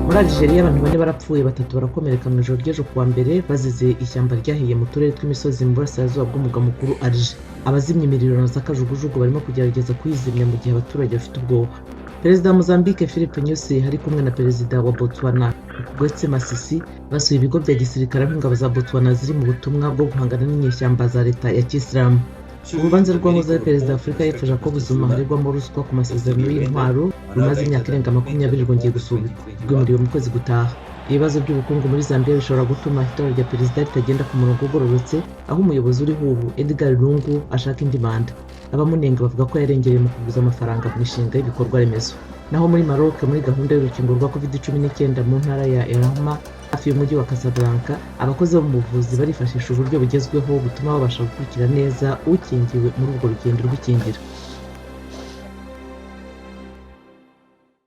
Muri Algeria, abantu bane barapfuye, batatu barakomereka mu ijoro ry'ejo kuwa mbere, bazize ishyamba ryahiye mu turere tw'imisozi mu burasirazuba bw'umurwa mukuru Alger. Abazimya imiriro na za kajugujugu barimo kugerageza kuyizimya mu gihe abaturage bafite ubwoba. Perezida wa Mozambique Filipe Nyusi ari kumwe na Perezida wa Botswana Kgweetsi Masisi basuye ibigo bya gisirikare aho ingabo za Botswana ziri mu butumwa bwo guhangana n'inyeshyamba za leta ya kisilamu. Urubanza rw'uwahoze ari perezida wa Afurika y'Epfo Jacob Zuma haregwamo ruswa ku masezerano y'intwaro rumaze imyaka irenga 20 rwongeye gusubikwa, rwimuriwe mu kwezi gutaha. Ibibazo by'ubukungu muri Zambia bishobora gutuma itora rya perezida ritagenda ku murongo ugororotse, aho umuyobozi uriho ubu Edgar Lungu ashaka indi manda. Abamunenga bavuga ko yarengereye mu kuguza amafaranga mu mishinga y'ibikorwa remezo. Naho muri Maroc, muri gahunda y'urukingo rwa COVID-19 mu ntara ya Errahma hafi y'umujyi wa Casablanca, abakozi bo mu buvuzi barifashisha uburyo bugezweho butuma babasha gukurikira neza ukingiwe muri urwo rugendo rw'ikingira.